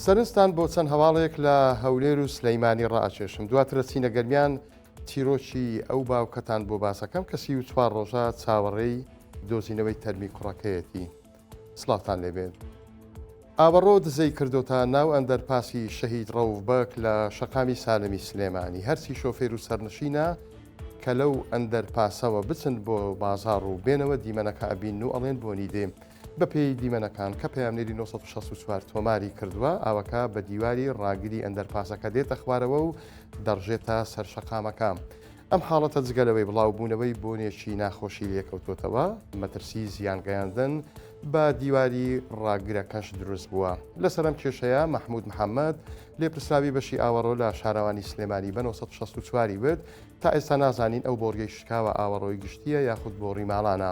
سەرنجتان بۆ چەند هەواڵێک لە هەولێر و سلەیمانی ڕائەکێشم دواتر ئەچینە گەرمیان چیرۆکی ئەو باوکەتان بۆ باسەکەم کە 34 ڕۆژە چاوەڕێی دۆزینەوەی تەرمی کوڕەکەیەتی سڵاوتان لێبێت. ئاوەڕۆ دزەی کردۆتە ناو ئەندەرپاسی شەهید ڕەوف بەگ لە شەقامی سالمی سلێمانی، هەرچی شۆفێر و سەرنشینە کە لەو ئەندەرپاسەوە بچن بۆ بازاڕ و بێنەوە دیمەنەکە ئەبینن و ئەڵێن بۆنی دێ. بەپێی دیمەنەکان کە پەیامنێری 964 تۆماری کردووە، ئاوەکە بە دیواری ڕاگری ئەندەرپاسەکە دێتە خوارەوە و دەڕژێتە سەر شەقامەکە. ئەم حاڵەتە جگە لەوەی بڵاوبوونەوەی بۆنێکی ناخۆشی لێکەوتۆتەوە، مەترسی زیانگەیاندن بە دیواری ڕاگرەکەش دروست بووە. لەسەر ئەم کێشەیە مەحمود محەمەد، لێپرسراوی بەشی ئاوەڕۆ لە شارەوانی سلێمانی بە 964 ی وت، تا ئێستا نازانین ئەو بۆڕیەی شکاوە ئاوەڕۆی گشتییە یاخود بۆڕی ماڵانە.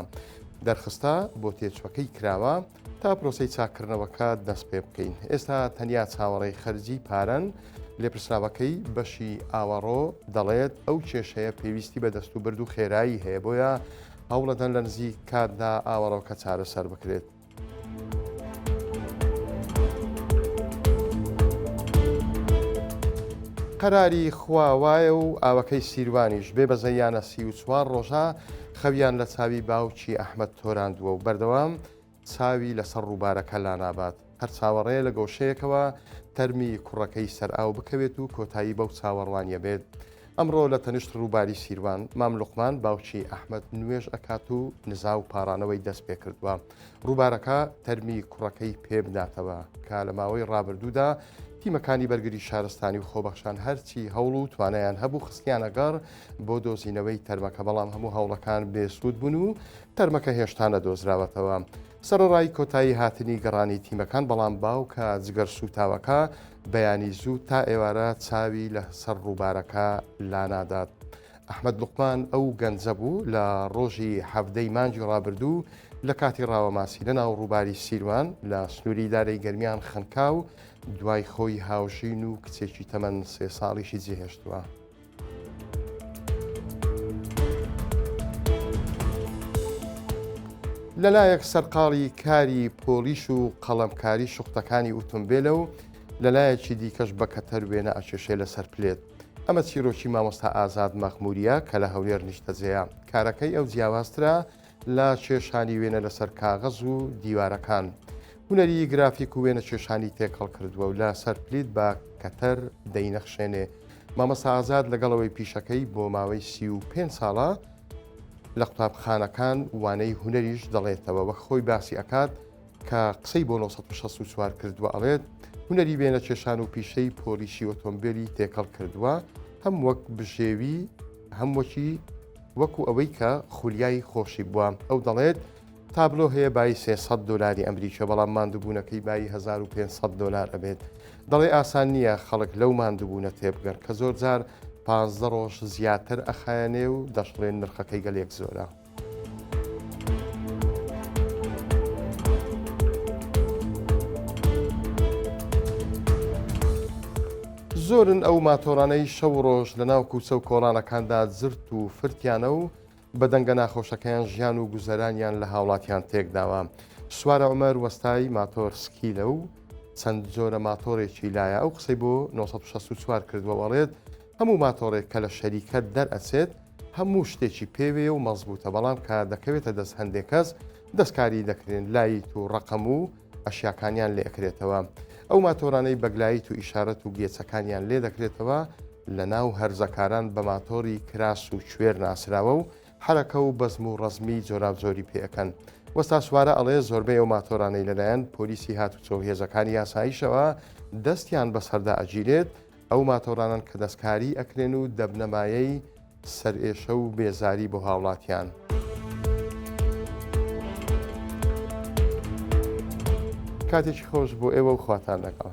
دەرخستە بۆ تێچوەکەی کراوە تا پرۆسەی چاککردنەوەکە دەست پێ بکەین. ئێستا تەنیا چاوەڕێی خەرجی پارەن. لێپرسراوەکەی بەشی ئاوەڕۆ دەڵێت، ئەو کێشەیە پێویستی بە دەستوبرد و خێرایی هەیە، بۆیە هەوڵەدەن لە نزیک کاتدا ئاوەڕۆکە چارەسەر بکرێت. قەراری خوا وایە و ئاوەکەی سیروانیش بێ بەزەیانە 34 ڕۆژە خەویان لە چاوی باوکی ئەحمەد تۆراندووە و بەردەوام چاوی لەسەر ڕووبارەکە لانابات، هەر چاوەڕێیە لە گۆشەیەکەوە تەرمی کوڕەکەی سەرئاو بکەوێت و کۆتایی بەو چاوەڕوانییە بێت. ئەمڕۆ لە تەنیشت ڕووباری سیروان، مام لوقمان باوکی ئەحمەد نوێژ ئەکات و نزا و پاڕانەوەی دەست پێکردووە ڕووبارەکە تەرمی کوڕەکەی پێ بداتەوە، کە لە ماوەی ڕابردوودا تیمەکانی بەرگری شارستانی و خۆبەخشان هەرچی هەوڵ و توانایان هەبوو خستیانە گەڕ بۆ دۆزینەوەی تەرمەکە، بەڵام هەموو هەوڵەکان بێسوود بوون و تەرمەکە هێشتا نەدۆزراوەتەوە. سەرەڕای کۆتایی هاتنی گەڕانی تیمەکان، بەڵام باوکە جگەر سووتاوەکە بەیانی زوو تا ئێوارە چاوی لە سەر ڕووبارەکە لانادات. ئەحمەد لوقمان ئەو گەنجە بوو لە ڕۆژی حەڤدەی مانگی ڕابردوو لە کاتی ڕاوەماسی لە ناو ڕووباری سیروان لە سنووری ئیدارەی گەرمیان خنکا و دوای خۆی هاوژین و کچێکی تەمەن سێ ساڵیشی جێهێشتووە. لەلایەک سەرقاڵی کاری پۆلیش و قەڵەمکاری شوختەکانی ئوتومبێلە و لەلایەکی دیکەش بە کەتەر وێنە ئەکێشێ لەسەر پلێت. ئەمە چیرۆکی مامۆستا ئازاد مەخموریە کە لە هەولێر نیشتەجێیە. کارەکەی ئەو جیاوازترە لە کێشانی وێنە لەسەر کاغەز و دیوارەکان. هونەری گرافیک و وێنەکێشانی تێکەڵ کردووە و لە سەر پلیت بە کەتەر دەینەخشێنێ. مامۆستا ئازاد لەگەڵ ئەوەی پیشەکەی بۆ ماوەی 35 ساڵە لە قوتابخانەکان وانەی هونەریش دەڵێتەوە، وەک خۆی باسی ئەکات کە قسەی بۆ 964 کردووە ئەڵێت، هونەری وێنەکێشان و پیشەی پۆلیشی ئۆتۆمبێلی تێکەڵ کردووە، هەم وەک بژێوی هەم وەکی وەکو ئەوەی کە خولیای خۆشی بووە. ئەو دەڵێت، تابلۆ هەیە بایی 300 دۆلاری ئەمریکیە بەڵام ماندووبوونەکەی بایی 1500 دۆلار ئەبێت. دەڵێ ئاسان نییە خەڵک لەو ماندووبوونە تێبگەن کە زۆرجار 15 ڕۆژ زیاتر ئەخایەنێ و دەشڵێن نرخەکەی گەلێک زۆرە. زۆرن ئەو ماتۆڕانەی شەو و ڕۆژ لە ناو کوچە و کۆڵانەکاندا زرت و فرتیانە و بە دەنگە ناخۆشەکەیان ژیان و گوزەرانیان لە هاوڵاتیان تێکداوە. سوارە عومەر وەستای ماتۆر سکیلە و چەند جۆرە ماتۆرێکی لایە، ئەو قسەی بۆ 964 کردووە و ئەڵێت، هەموو ماتۆڕێک کە لە شەریکەت دەرئەچێت هەموو شتێکی پێوەیە و مەزبووتە، بەڵام کە دەکەوێتە دەست هەندێک کەس دەستکاری دەکرێن، لایت و ڕەقەم و ئەشیاکانیان لێ ئەکرێتەوە. ئەو ماتۆرانەی بەگلایت و ئیشارەت و گێچەکانیان لێ دەکرێتەوە لە ناو هەرزەکاران بە ماتۆری کراس و کوێر ناسراوە و حەرەکە و بەزم و ڕەزمی جۆراوجۆری پێ ئەکەن. وەستا سوارە ئەڵێ زۆربەی ئەو ماتۆرانەی لەلایەن پۆلیسی هاتوچۆ و هێزەکانی یاساییشەوە دەستیان بەسەردا ئەگیرێت ئەو ماتۆرانەن کە دەستکاری ئەکرێن و دەبنە مایەی سەرئێشە و بێزاری بۆ هاوڵاتیان. کاتێکی خۆش بۆ ئێوە و خواتان لەگەڵ.